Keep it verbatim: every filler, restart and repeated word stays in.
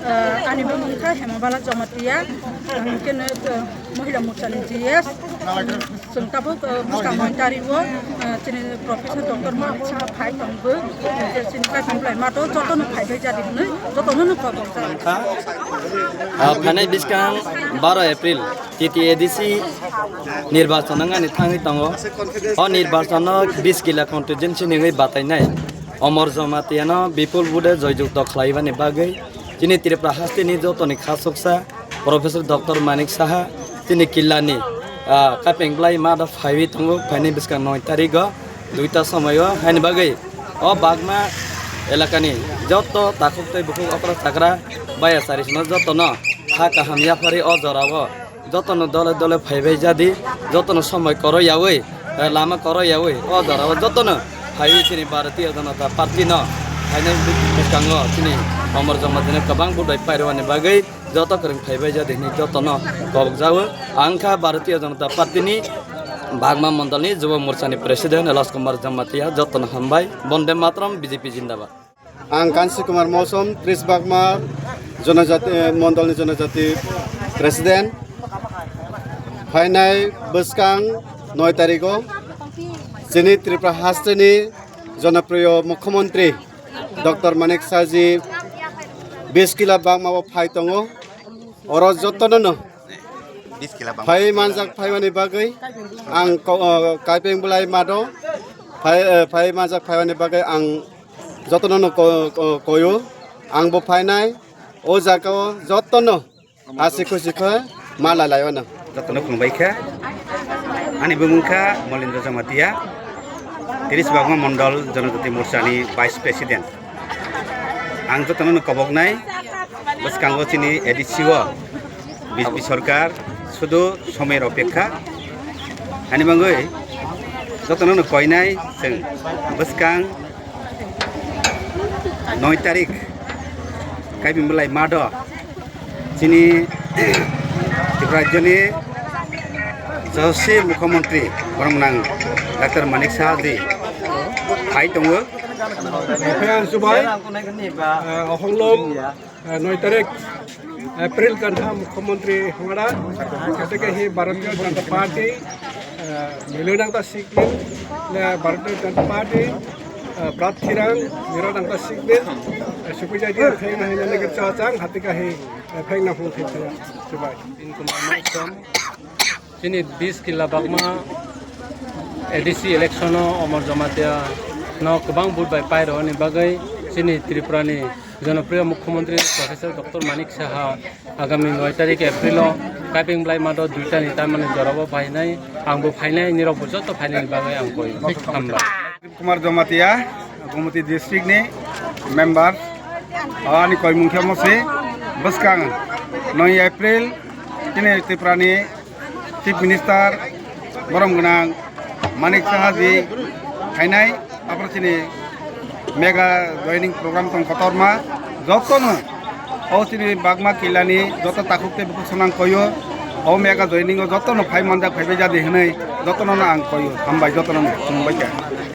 Ah, ani bumung kha Hemabala Jamatia, ang khe no, ah, Mohila Morcha ni G S. Chwng tabuk, ah, bwskang noi tarik o, ah, chini Professor Doctor Manik Saha phai tong bo, chini Kaitor Bwlai Math o joto no phai bai jadi hwnwi joto no no kobok jak. Ah, phainai bwskang baro April T T A D C nirbachon wngani thangwi tongo. O nirbachon no bis kila constituency ni wngwi batainai Omor Jamatia no bipul vote joyjukto khlai bani bagwi chini Tripura haste ni joto ni khasuksa Professor Doctor Manik Saha chini killa ni, ah, Kaipeng Bwlai Math o phaiwi tongo, phainai bwskang noi tarik o duita somoi o. Haini bagwi o bagma elaka ni joto takhuk tei bukhuk okra chakra baya chari sino joto no ha kaham yapharwi o jora o joto no dole dole phaibai jadi, joto no somoi koro yawi, eh, lama koro yawi o jora o joto no phaiwi chini Bharatiya Janata Party no phainai bwskango chini Omor Jamatia no kwbang vote bai pairwani bagwi joto kwrwng phaibai jadi hinwi joto no kobok jago. Ang kha Bharatiya Janata Party ni Bagma Mondol ni Jubo Morcha ni President Elaj Kumar Jamatia, joto no hambai. Bonde Mataram, B J P Jindabad. Ang Kansi Kumar Mosom, Tris Bagma Jonojati, eh, Mondol ni Jonojati President. Phainai bwskang noi tarik o chini Tripura haste ni jonopriyo Mukhyamantri Doctor Manik Saha ji bis kila bagma o phai tongo. Oro jotono no phai manjak phaimani bagwi ang ko-, o, Kaipeng Bwlai Math o phai, eh, phai manjak phaimani bagwi ang jotono no ko-, ko-, koyo. Ang bo phainai o jaga o jotono asi khusi khe ma lai lai o no. Jotono khulumbai kha. Ani bumung kha Molendra Jamatia, Tris Bagma Mondol Jonojati Morcha ni Vice President. Ang jotono no koboknai, bwskango chini A D C o B J P sorkar sudu somoyni opekha. Ani bangwi jotono no koinai chwng bwskang noi tarik Kaipeng Bwlai Math o chini Tripura rajyoni Yashaswi Mukhyamantri borom gwnang Doctor Manik Saha ji phai tongo. Phai ang subai, eh, Okhonglom, eh, noi tarik April kanha Mukhyamantri hwngra, kete ke hi Bharatiya Janata Party, eh, Milwi Nangta Sikmin, le Bharatiya Janata Party, eh, Brat Thirang, Milwi Nangta Sikmin, eh, Sukuja Dia Pheng Hina Negeri Chachang, Hatika hi, eh, Pheng Naphung Thik Thaya, subai. Chini bis kila bagma A D C election o Omor Jamatia no kwbang vote bai pairwani bagwi chini Tripura ni jonopriyo Mukhyamantri Professor Doctor Manik Saha agami noi tarik April o Kaipeng Bwlai Math o duita ni tamani jora o phainai, ang bo phainai, nirok bo joto phainani bagwi ang koi hambai. Kumar Jamatia, Gumoti district ni member, ani koimung khe mosi bwskang noi April chini Tripura ni Chief Minister borom gwnang Manik Saha ji phainai, apor chini mega joining program tong kotorma, jotono o chini bagma kilani joto takhuk tei bukhuk sonang koyo, o mega joining o jotono phai manjak phaibai jadi hinwi jotono no ang koyo, hambai jotono no, khulumbai kha.